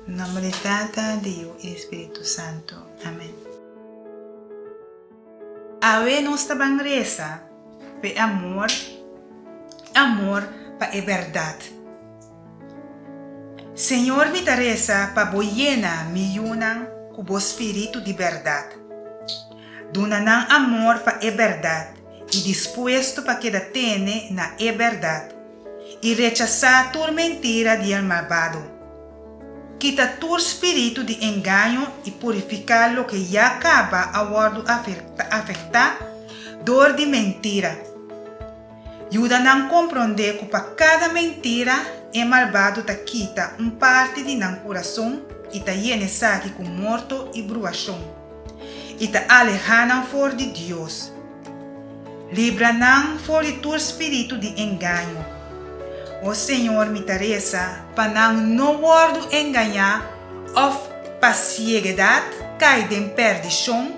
Nòmber di Tata, di Yu i di Spiritu Santu. Amen. Awe nos ta ban resa pa e amor, amor pa e bèrdat. Señor mi ta resa pa bo yena mi yunan ku bo spiritu di bèrdat. Duna nan amor pa e bèrdat i dispuesto pa keda tene na e bèrdat i rechasá tur mentira di el malbado. Kita tur spiritu di engaño i purifiká loke ya kaba a wòrdu afektá dor di mentira. Yuda nan komprondé ku pa kada mentira e malbado ta kita un parti di nan kurason i ta yena esaki ku morto i bruashon, i ta alehá nan for di Dios. Libra nan for di tur spiritu di engaño. O Señor, mi ta resa pa nan no wòrdu engañá òf pa sieguedat kai den pèrdishon,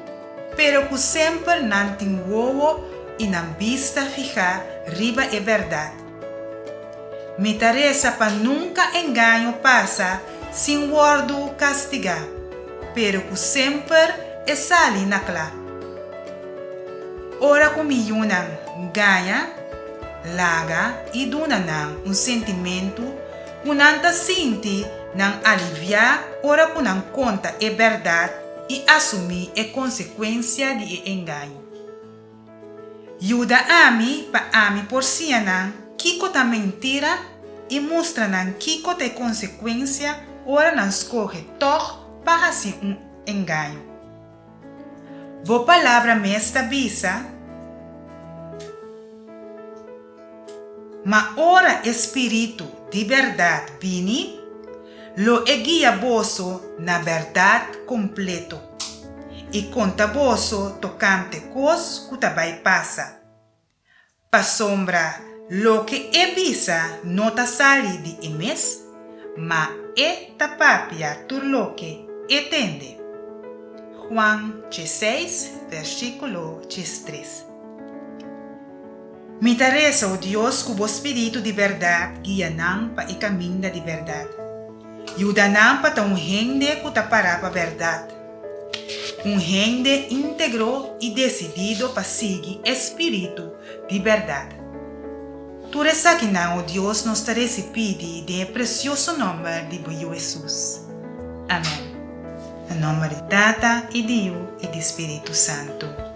pero ku semper nan tin wowo i nan bista fihá riba e bèrdat. Mi ta resa pa nunka engaño pasa sin wòrdu kastigá, pero ku semper e sali na kla. Ora ku mi yunan gaña, laga i duna nan un sentimentu ku nan ta sinti nan aliviá ora ku nan konta e bèrdat i asumí e konsekuensia di e engaño. Yuda ami pa ami por siña nan kiko ta mentira i mustra nan kiko ta e konsekuensia ora nan skohe tòg pa hasi un engaño. Bo palabra mes ta bisa, Ma ora e spiritu di bèrdat bini, lo e guia boso na bèrdat kompleto i konta boso tokante kos ku ta bai pasa. Pasobra loke e bisa no ta sali di e mes, ma e ta papia tur loke e tende. Juan dieseis, versíkulo diestres. Mi ta resa, o Dios, ku bo spiritu di bèrdat guia nan pa e kaminda di bèrdat. Yuda nan pa ta un hende ku ta pará pa bèrdat. Un hende íntegro i desidido pa sigui e spiritu di bèrdat. Tur esakinan, o Dios, nos ta resi pidi den e presioso nòmber di bo Yu Hesus. Amèn. Na nòmber di Tata i di Yu i di Spiritu Santu.